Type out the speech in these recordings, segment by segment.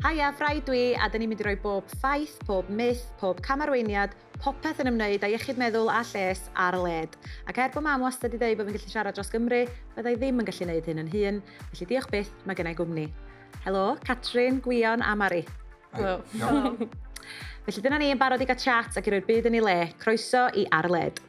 Haia, Frai dwi, a dyn ni'n mynd i roi bob ffaith, pob myth, pob camarweiniad, popeth yn ymwneud â iechyd meddwl a lles ar led. Ac er bod mam wastad wedi dweud bod fi'n gallu siarad dros Gymru, fydda i ddim yn gallu gwneud hyn yn hun, felly diolch byth, mae gennau gwmni. Helo, Catrin, Gwion a Mari. Helo. Helo. Felly dyna ni yn barod i gael chat ac i roi'r byd yn ei le. Croeso i Ar Led.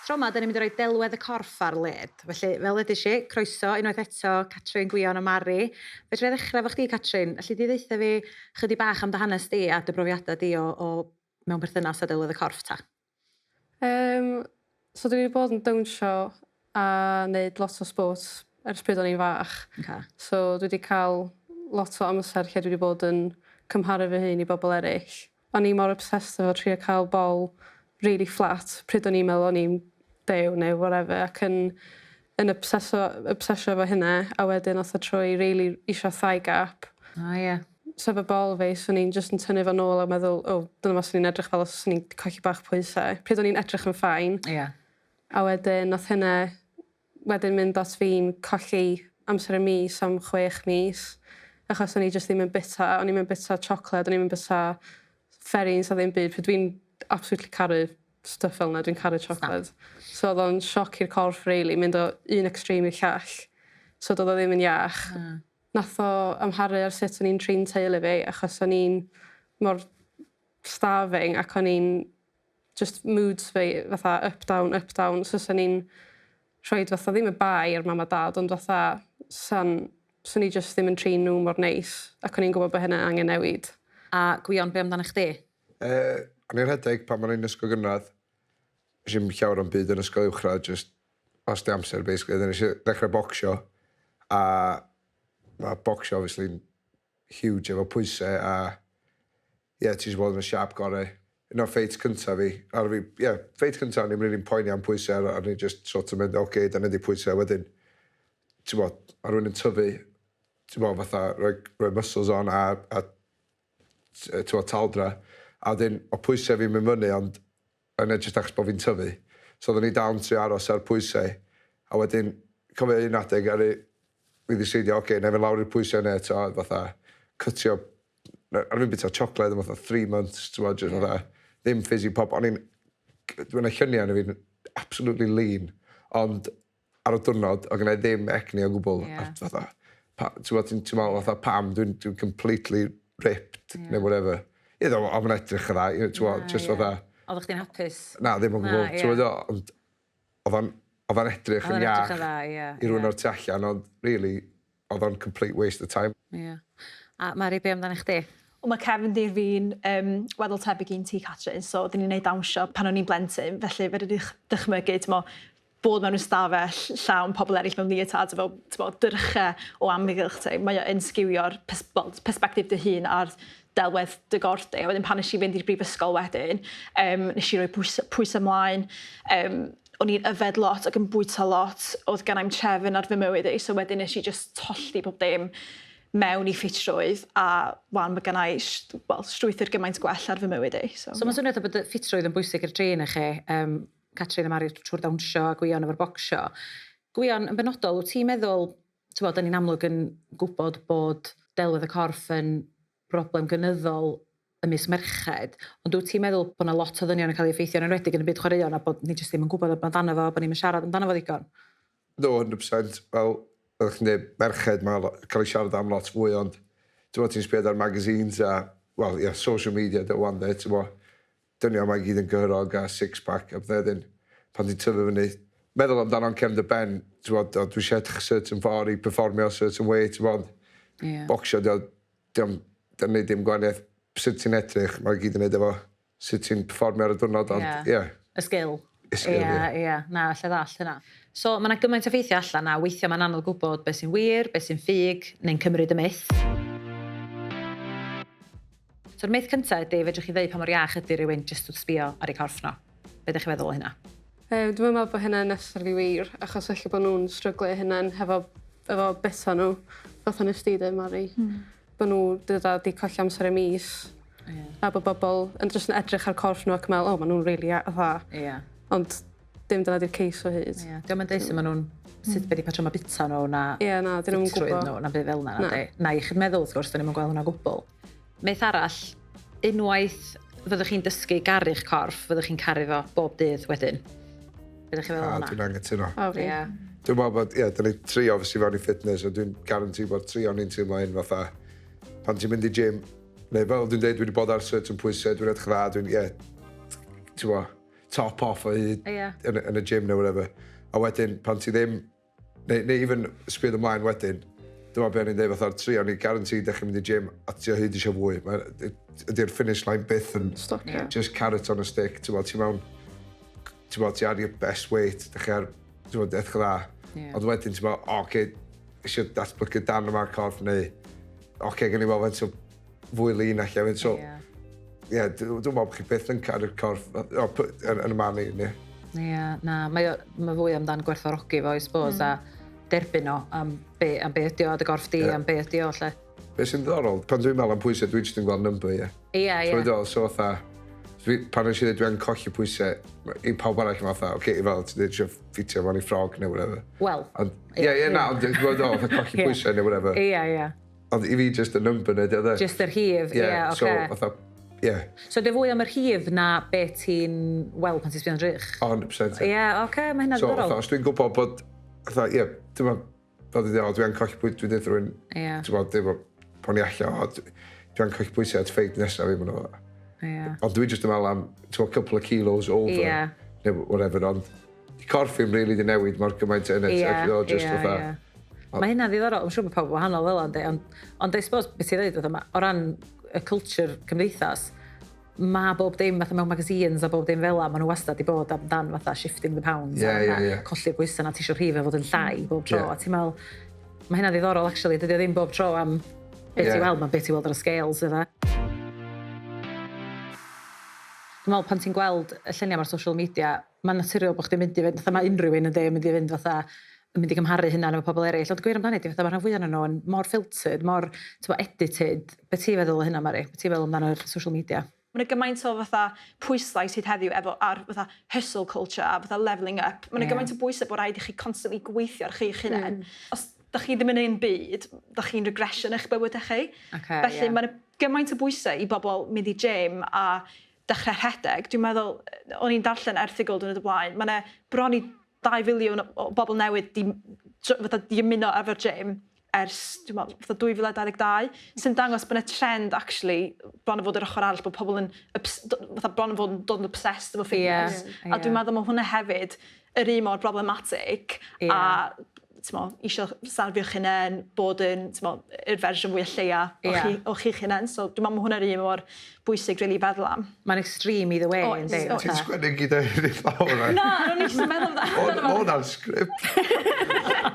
Tro yma, da ni'n mynd i roi delwedd y corff ar led. Felly, fel ddedais i, croeso unwaith eto, Catrin, Gwion a Mari. Fedra i ddechrau efo chdi, Catrin. Alli di ddeutha fi chydig bach am dy hanes di a dy brofiadau di o, o mewn perthynas â delwedd y corff ta? Yym, so dwi 'di bod yn dawnsio a neud lot o sports ers pryd o'n i'n fach. Oce. So dwi 'di ca'l lot o amser lle dwi 'di bod yn cymharu fy hun i bobol eryll. O'n i mor obsessed efo trio ca'l bol rili fflat pryd o'n i'n meddwl o'n i'n dew neu wharever ac yn yn obseso obsesio efo hynna a wedyn nath o troi rili isio thigh gap. O ie. So efo bol fi swn i'n jyst yn tynnu fo nôl a meddwl o dyna swn i'n edrych fel os swn i'n colli bach pwyse. Pryd o'n i'n edrych yn fine. Ie. A wedyn nath hynna wedyn mynd at fi'n colli amser y mis am chwech mis achos o'n i jyst ddim yn bita o'n i'm yn bita siocled o'n i'm yn byta fferins a ddim byd pryd dwi'n absolutely caru stwff fel 'na dwi'n caru siocled. So o'dd o'n sioc i'r corff rili mynd o un extreme i'r llall. So do'dd o ddim yn iach. Na. Nath o amharu ar sut o'n i'n trin teulu fi achos o'n i'n mor starving ac o'n i'n just moods fi fatha up down up down so swn i'n rhoid fatha ddim y bai ar mam a dad ond fatha sa'n swn i jyst ddim yn trin n'w mor neis ac o'n i'n gwbo bo' hynna angen newid. A Gwion be' amdanach chdi? Yy o'n i'n rhedeg pan o'n i'n ysgol gynradd. Nesh i'm llawer o'm byd yn ysgol uwchradd jyst wastio amser basically a 'dyn nesh i ddechre bocsio a ma' bocsio obviously'n huge efo pwyse a ie ti isio bod yn y siâp gore. Un o'r ffeits cynta fi aru fi ie ffeit cynta o'n i'm rili'n poeni am pwyse a o'n i jyst sort of mynd oce dyna 'di pwyse a wedyn t'mod ma' rywun yn tyfu t'mo' fatha roi roi muscles on a a t'mo' taldra a wedyn o' pwyse fi'n myn' fyny ond yna jyst achos bo' fi'n tyfu. So oddwn i dal yn trio aros ar pwyse a wedyn cofio un adeg aru fi ddiseidio oce 'nai fyn' lawr i'r pwyse yna eto a fatha cytio o'n i'n bita siocled am fatha three months t'mod jyst fatha ddim fizzy pop o'n i'n ma' 'na llunia' o'no fi'n absolutely lean ond ar y diwrnod o' gennai ddim egni o gwbwl. Ie. A fatha pa- t'mod ti'n ti'n me'wl fatha pam dwi'n dwi'n completely ripped... Ie. ...ne' wharever. Iddo fo o'dd o'n edrych yn dda you know t'mo' jyst fatha... Oddach chdi'n hapus? Na ddim o gwbwl. Na ie. T'mod be' dwi feddwl ond o'dd o'n o'dd o'n edrych yn iach. O'dd o'n edrych yn dda ie. I rywun o'r tu allan ond rili o'dd o'n complete waste of time. Ie. A Mari be' amdanach chdi? Wel ma' cefndir fi'n yym weddol tebyg i'n ti Catrin so odden ni'n neud dawnsio pan o'n i'n blentyn felly fedri di dychmygu t'mo' bod mewn ystafell llawn pobl eraill mewn leotards efo t'mo' dryche o amgylch ti mae o yn sgiwio'r pers- wel persbectif dy hun ar delwedd dy gorff di a wedyn pan nesh i fynd i'r brifysgol wedyn yym nesh i roi pwys- pwyse mlaen yym o'n i'n yfed lot ac yn bwyta lot, o'dd gennai'm trefn ar fy mywyd i so wedyn nesh i jyst tollti pob dim mewn i ffitrwydd a 'wan ma' gennai sh- wel strwythur gymaint gwell ar fy mywyd i so. So ma'n swnio fatha bod y ffitrwydd yn bwysig i'r dri onoch chi yym Catrin a Mari trw'r dawnsio a Gwion efo'r bocsio. Gwion yn benodol wt ti'n meddwl t'mod 'dan ni'n amlwg yn gwbod bod delwedd y corff yn broblem gynyddol ymysg merched, ond wyt ti'n meddwl bod 'na lot o ddynion yn cael eu effeithio, yn enwedig yn y byd chwaraeon, a bod ni jyst ddim yn gwybod amdano fo, bod ni'm yn siarad amdano fo ddigon? No, 100%. Fel oeddech chi'n dweud, merched, mae lo- cael ei siarad am lot fwy, ond ti'n ti'n sbio ar magazines a, wel, ie, yeah, social media, dy wan de, ti'n bod, dynion mae gyd yn gyhyrog a six-pack a pethau wedyn, pan ti'n tyfu fyny, meddwl amdano'n cefn dy ben, ti'n bod, o, dwi eisiau edrych certain ffordd i performio certain way, ti'n bod, yeah. bocsio, dio'm dio'm neud dim gwahaniaeth sut ti'n edrych mae o gyd i neud efo sut ti'n perfformio ar y diwrnod ond ie. Yeah. Y sgil. Y sgil ie. Ie ie na alla ddallt hynna. So ma' 'na gymaint o ffeithia allan 'na weithia' ma'n anodd gwbod be' sy'n wir, be' sy'n ffug, neu'n cymryd y myth. So'r myth cynta ydi fedrwch chi ddeud pa mor iach ydi rywun jyst wrth sbio ar eu corff nhw. Be' 'dych chi feddwl o hynna? Yy dwi'm yn meddwl bo' hynna'n necessarily wir achos ella bo' nw'n stryglo eu hunan hefo efo bita n'w fatha nes di deu Mari. Hmm. bod nhw dyda di colli amser y mis. Yeah. A bod bobl yn jyst yn edrych ar corff nhw ac yn meddwl, "O, maen nhw'n really fatha." Ond dim dyna di'r case o hyd. Ie. Dio'm yn deud sut maen nhw'n, sut be di patrymau bita nhw na Ie, na, dyn nhw'n ffitrwydd gwybod. nhw, na byd fel 'na, Na. nadi. Na iechyd meddwl, wrth gwrs, dyn ni'm yn gweld hwnna o gwbl. Myth arall, unwaith fyddwch chi'n dysgu garu'ch corff, fyddwch chi'n caru fo bob dydd wedyn. Be ydych chi'n feddwl A o hwnna? dwi'n anghytuno. O, fi. Ie. Dwi'n meddwl bod, ie, dyn ni tri obviously fewn i fitness, a dwi'n guarantee bod tri o'n i'n teimlo hyn fatha, pan ti'n mynd i gym, neu fel dwi'n deud, dwi wedi bod ar certain pwysau, dwi'n edrych dda, dwi'n, ie, ti'n bo, top off o hyd yn y gym neu whatever. A wedyn, pan ti ddim, neu even sbio ymlaen wedyn, dyma be o'n i'n deud fatha'r tri, o'n i'n guarantee dechrau mynd i gym, a ti o hyd eisiau fwy. Ydy'r finish line byth yn Stop, ie. just carrot on a stick, ti'n bo, ti mewn, ti'n bo, ti ar your best weight, dechrau ar, ti'n bo, edrych dda. Ond wedyn, ti'n bo, o, oce, eisiau datblygu dan yma'r corff, neu, oce, gen i weld faint o fwy lean allan, so, ie, dwi'n meddwl bod chi byth yn caru'r corff, o, yn y man i, ne. Ie, na, mae fwy amdan gwerthfawrogi fo, I suppose, a derbyn o am be ydi o, dy gorff di, am be ydi o, lle. Be sy'n ddiddorol, pan dwi'n meddwl am pwysau, dwi'n jyst yn gweld number, ie. Ie, ie. Dwi'n meddwl, so fatha, pan nes i ddweud dwi'n colli pwysau, i pawb arall yn fatha, oce, fel ti'n dweud eisiau ffitio mewn i ffrog neu whatever. Wel. Ond, ie, na, ond dwi'n meddwl, fatha colli pwysau neu whatever. Ie, ie. Ond i fi just y number neu, di o, de? Just yr rhif, ie, So, oce. fatha, ie, So, dy fwy am yr rhif na be ti'n weld pan ti'n sbio'n drych? 100%. Ie, oce, mae hynna'n So, ddiddorol. fatha, os dwi'n gwybod bod, fatha, ie, dwi'n meddwl, fel dwi'n dweud, dwi'n colli pwysau, dwi'n dweud rhywun, ti'n meddwl, dwi'n pon i allan, o, dwi'n colli pwysau at ffeit nesaf fi, maen nhw. Ond dwi'n just yn meddwl am, ti'n meddwl, couple of kilos over, neu whatever, ond di corff fi'n really di newid mor gymaint yn it, just fatha, Mae hynna'n ddiddorol, I'm siŵr bod pawb wahanol fel yna, ond I suppose, beth ti'n dweud, fatha, o ran y culture cymdeithas, mae bob dim fatha mewn magazines a bob dim fel 'na, maen nhw wastad i bod amdan fatha shifting the pounds, a fatha colli'r bwysau na ti eisiau rhif fod yn llai bob tro, a ti'n meddwl, mae hynna'n ddiddorol actually, dydy o ddim bob tro am beth ti'n weld, mae'n beth ti'n weld ar y scales, yna. Dwi'n meddwl pan ti'n gweld y lluniau ar social media, mae'n naturiol bod chdi'n mynd i fynd, fatha mae unrhyw un yn dweud, mynd i fynd fatha, yn mynd i gymharu hynna efo pobl eraill. Ond gwir amdani, di fatha mae'r rhan fwyaf ohonyn nhw yn mor filtered, mor t'bo, edited. Be ti'n feddwl o hynna, Mari? Be ti'n feddwl amdano'r social media? Mae yna gymaint o fatha pwyslais hyd heddiw efo ar fatha hustle culture a fatha levelling up. Mae yna gymaint o bwysau bod rhaid i chi constantly gweithio ar chi'ch hunain. Os da chi ddim yn un byd, da chi'n regression eich bywydau chi. Felly mae yna gymaint o bwysau i bobl mynd i gym a dechrau rhedeg. Dwi'n meddwl, o'n i'n darllen erthygl dwi'n y blaen, mae yna bron i 2 filiwn o bobl newydd di, fatha, di ymuno efo'r gym ers, dwi'n meddwl, fatha 2022, sy'n dangos bod yna trend, actually, bron o fod yr ochr arall, bod pobl yn, fatha bron o fod yn dod yn obsessed efo fitness. A dwi'n meddwl mae hwnna hefyd yr un mor problematic a t'mo, isio sarfio'ch hunain, bod yn t'mo, yr fersiwn fwy lleia o o chi'ch hunain. So dwi'n meddwl mae hwnna'r un mor bwysig really feddwl am. Mae'n extreme either way, Oes, yndi? oes. Ti'n sgwennu gyda hyn i lawr, right? Na, o'n i jyst yn meddwl amdano fo. O'n ar sgript.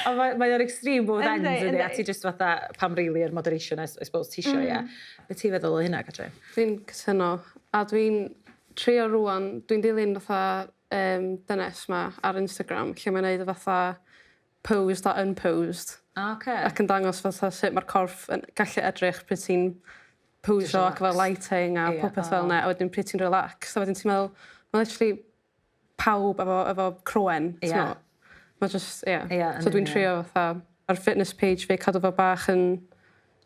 Ond mae o'n extreme both ends, yndi? A Yndi. ti just fatha, pam really yr moderation, I suppose, ti isio, ie. Be ti'n feddwl o hynna, Catrin? Dwi'n cytuno. A dwi'n trio rwan, dwi'n dilyn fatha dynes ma ar Instagram, lle mae'n neud y fatha posed a unposed. Ac yn dangos fatha sut mae'r corff yn gallu edrych pryd ti'n posio ac efo relax. lighting a popeth fel yna, a wedyn pryd ti'n relax. A wedyn ti'n meddwl, mae literally pawb efo croen. Ti'n meddwl? Mae just, ie. Ie, yn So dwi'n union. trio fatha, ar fitness page fi, cadw fo bach yn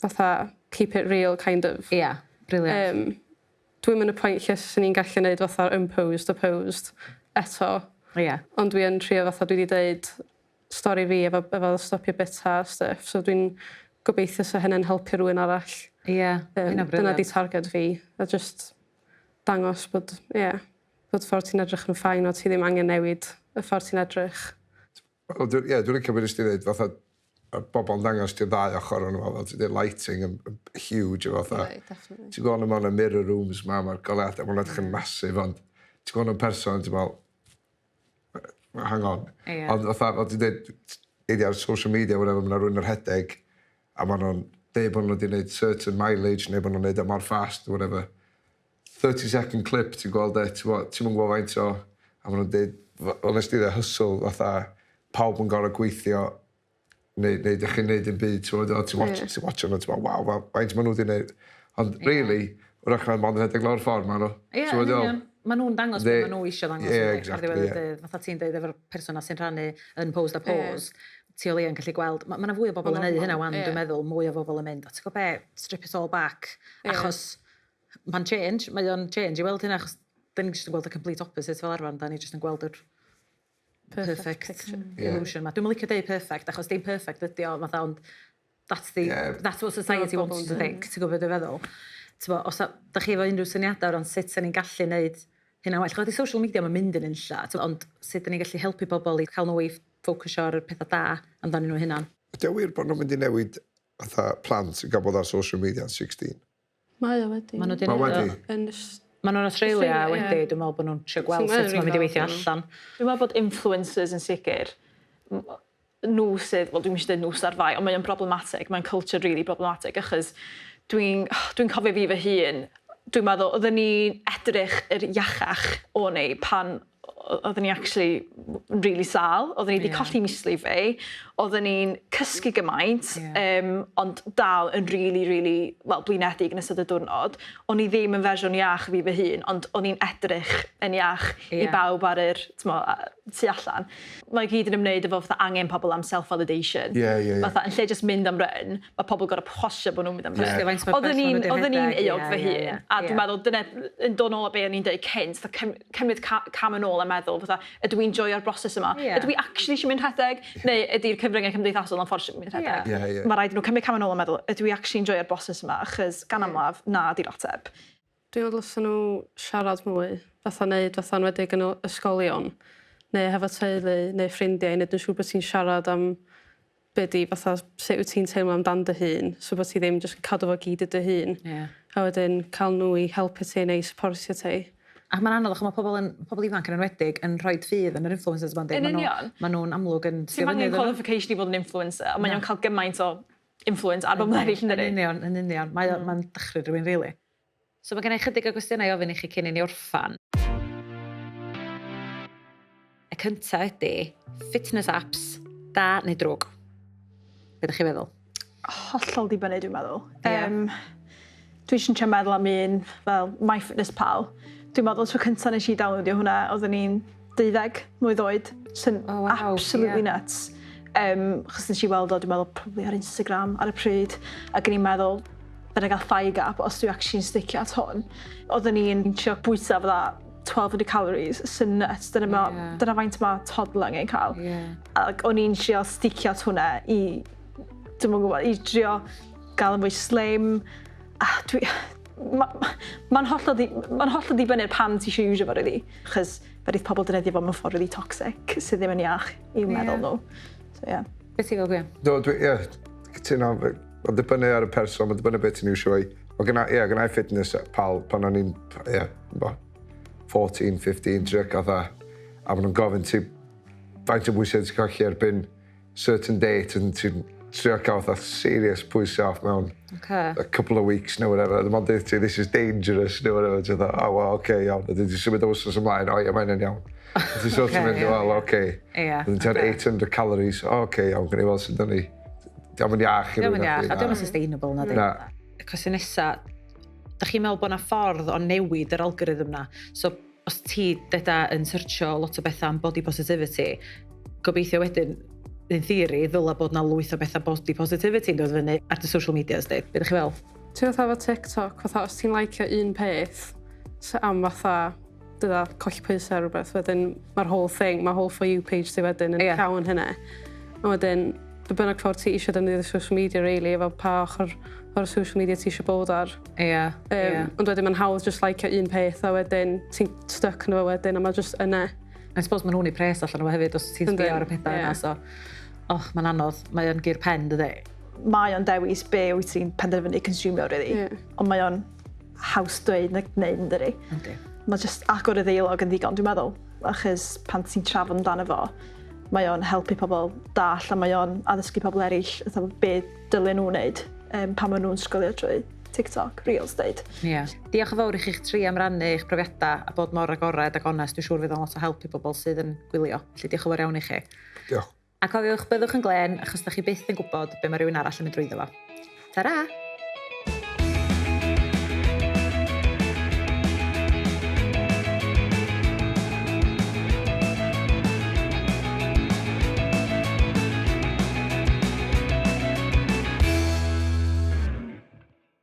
fatha keep it real kind of. Ie, brilliant. Dwi'n mynd y pwynt lle swn i'n gallu neud fatha'r unposed a posed eto. Ond dwi yn trio fatha, dwi wedi deud stori fi efo stopio bita a stuff, so dwi'n gobeithio sa hynny'n helpu rhywun arall. Ie, hynna'n Dyna di brilliant. targed fi, a just dangos bod, ie, yeah, bod ffordd ti'n edrych yn fine, o ti ddim angen newid y ffordd ti'n edrych. Wel, ie, dwi'n licio beth nes ti ddweud, fatha, y bobl yn dangos ti'r ddau ochr o'n fel ti'n dweud, lighting yn huge, a fatha, Right, definitely. ti'n gweld nhw mewn y mirror rooms ma, mae'r goleuadau, mae'n edrych yn massive, ond ti'n gweld nhw'n person, ti'n meddwl, hang on. Ond fatha, fel ti'n dweud, ydi ar social media, whatever, mae rhywun yn rhedeg, a maen nhw'n deud bod nhw wedi gwneud certain mileage, neu bod nhw'n gwneud e mor fast, whatever. 30 second clip, ti'n gweld e, ti'n gwybod faint o, a maen nhw'n deud, fel nes ti dweud, hustle, fatha, pawb yn gorau gweithio. Neu dych chi'n neud dim byd, ti'n meddwl, ti'n watch, ti'n watch nhw, ti'n meddwl, waw, faint maen nhw wedi neud. Ond, really, wrach na mond yn rhedeg lawr ffordd, maen nhw. Ie, Ti'n yn meddwl? union. Maen nhw'n dangos beth maen nhw eisiau ddangos. Ie, yndi, ar exactly, ddiwedd y ie. dydd. Fatha ti'n deud efo'r person sy'n rhannu yn post a pose, ti o leia yn gallu gweld, mae yna fwy o bobl yn Ma'n neud hynna normal, wan, dwi'n meddwl, mwy o bobl yn mynd, a ti'n gwybod be, strip it all back, achos mae'n change, mae o'n change i weld hynna, achos da ni'n jyst yn gweld y complete opposite fel arfer, da ni jyst yn gweld yr perfect picture. Illusion ma. Dwi'n licio deud perfect, achos dim perfect ydi o, fatha, ond that's, the, that's what society Dyna wants you to bobl yn think, ti'n gwybod beth dwi'n feddwl? Ti'n gwbod, os da chi efo unrhyw syniadau o ran sut 'sen ni'n gallu neud hynna'n well. Chos social media mae'n mynd yn unlla, t'bo', ond sut 'dan ni'n gallu helpu bobl i cael nhw i ffocysio ar y pethau da amdanyn nhw hunan. Ydy o wir bod nhw'n mynd i newid fatha plant sy'n cael bod ar social media yn 16? Mae o wedi. Maen nhw 'di Mae neud o. wedi. Yn Maen nhw'n Australia Australia, wedi, ie. dwi'n meddwl bod nhw'n trio gweld Sy'n sut mae'n mynd i weithio rili allan. Dwi'n meddwl bod influencers yn sicr, nhw sydd, wel, dwi'n eisiau dweud nhw sydd ar fai, ond mae'n problematic, mae'n culture really problematic, achos dwi cofio fi fy hun, dwi'n meddwl, oedden ni'n edrych yr iachach o ni pan oedden ni actually really sâl, oedden ni wedi colli mislif fi, oedden ni'n cysgu gymaint, ond dal yn really, really, well, blinedig yn ystod y diwrnod. O'n i ddim yn fersiwn iach fi fy hun, ond o'n i'n edrych yn iach i bawb ar yr, t'mo, tu allan. Mae i gyd yn ymwneud efo fatha angen pobl am self-validation. Ie, ie, ie. Fatha, yn lle just mynd am run, mae pobl gorau postio bod nhw'n mynd am run. Postio faint mor Oedden bell ma' ni'n nhw 'di oedden ni'n rhedeg, euog fy ie, hun. A dwi'n meddwl, dyna, yn dod nôl o be o'n i'n dweud cynt, fatha cymryd cam yn ôl a meddwl, fatha, ydw i'n joio'r broses yma? Ydw i actually eisiau mynd rhedeg? Neu ydy'r cyfryngau cymdeithasol yn fforsio fi mynd rhedeg? Ie, ie. Mae rhaid i nhw cymryd cam yn ôl a meddwl, ydw i actually enjoyo'r broses yma? Achos gan amlaf, na di'r ateb. Dwi'n meddwl dylsen nhw siarad mwy, fatha neud fatha enwedig yn ysgolion, neu hefo teulu neu ffrindiau, i neud yn siŵr bod ti'n siarad am be di fatha sut wyt ti'n teimlo amdan dy hun, so bod ti ddim jyst yn cadw fo gyd i dy hun. A wedyn cael nhw i helpu ti neu supportio ti. Ac mae'n anodd, achos mae pobl ifanc yn enwedig yn rhoi ffydd yn yr influencers yma, yndi? Yn Ma' union. Maen nhw'n amlwg yn Ti'n angen fyny iddyn nhw. qualification i fod yn influencer, ond mae'n cael gymaint o influence ar bobl eraill, yn Yn dydi? union, yn union. Mae'n dychryn rhywun, really. So mae gen i chydig o gwestiynau i ofyn i chi cyn i ni orffan. Y cyntaf ydy, fitness apps, da neu drwg? Be ydych chi feddwl? Hollol dibynnu, dwi'n meddwl. Ie. Dwi eisiau trio meddwl am un fel MyFitnessPal. Dwi'n meddwl tro cyntaf nes i downloadio hwnna, oedden ni'n 12 mlwydd oed, sy'n Oh, waw, absolutely nuts. Chos nes i weld o, dwi'n meddwl, probably ar Instagram ar y pryd, ac o'n i'n meddwl, fedra gael thigh gap os dwi actually'n sticio at hwn. Oedden ni'n trio bwyta fatha 1200 calories, sy'n nuts. Dyna, ma, dyna faint mae toddler angen cael. Ac o'n i'n trio sticio at hwnna i, dwi'm yn gwybod, i drio gael yn fwy slim. A dwi... Mae'n hollol dibynnu ar pam ti eisiau iwsio fo, really. Chos fedrith pobl defnyddio fo mewn ffordd really toxic, sydd ddim yn iach i'w meddwl nhw. So, yeah. Beth ti'n fel, Gwion? Do, dwi, ie, cytuno, mae'n dibynnu ar y person, mae'n dibynnu beth ti'n iwsio i. O gynna, ie, gynna i fitness pal pan o'n i'n, ie, bo, 14, 15, trio cael dda. A maen nhw'n gofyn ti faint o bwysau ti'n colli erbyn certain date, and ti'n trio cael fatha serious pwysau off mewn a couple of weeks neu whatever. Dim ond deud ti, "This is dangerous," neu whatever. Ti'n dweud, "Oh, well, okay, iawn." A ti'n symud o wsos ymlaen, "O, ie, mae'n iawn." A ti'n sort of mynd, "Well, okay." Wedyn ti'n 800 calories, "Oh, okay, iawn, gwneud weld sydd ni." Diolch yn iach i Diolch yn rywun iach, na a chdi, diolch yn sustainable na di. Na. Y cwestiwn nesa, da chi'n meddwl bod 'na ffordd o newid yr algorithm na? So, os ti deda yn searcho lot o bethau am body positivity, gobeithio wedyn, in theory, ddylai bod na lwyth o bethau body positivity yn dod fyny ar dy social media, di. Be ydych chi fel? Ti'n fatha efo TikTok, fatha os ti'n licio un peth am fatha dyda colli pwysau ar rhywbeth, wedyn mae'r whole thing, mae whole For You page ti wedyn yn llawn hynny. A wedyn, be bynnag ffordd ti eisiau defnyddio social media, really, efo pa ochr o'r social media ti eisiau bod ar. Ond wedyn mae'n hawdd just licio un peth a wedyn ti'n stuck yn efo wedyn a mae just yna. I suppose maen nhw'n ei pres allan o fo hefyd os ti'n sbio ar y pethau yna. So, oh, mae'n anodd. Mae o'n gur pen, dydy. Mae o'n dewis be wyt ti'n penderfynu consumio, really. Ond mae o'n haws dweud na gwneud, yn dydi? Yndi. Mae just agor y ddeialog yn ddigon, dwi'n meddwl. Achos pan ti'n trafod amdano fo, mae o'n helpu pobl dall a mae o'n addysgu pobl eraill fatha be dylen nhw wneud pan maen nhw'n sgrolio trwy TikTok, Reels, deud. Ie. Yeah. Diolch yn fawr i chi'ch tri am rannu eich profiadau a bod mor agored ac onest. Dwi'n siŵr fydd o'n lot o help i bobl sydd yn gwylio. Felly diolch yn fawr iawn i chi. Diolch. A cofiwch, byddwch yn glên, achos da chi byth yn gwybod be mae rhywun arall yn mynd drwyddo fo. Ta-ra!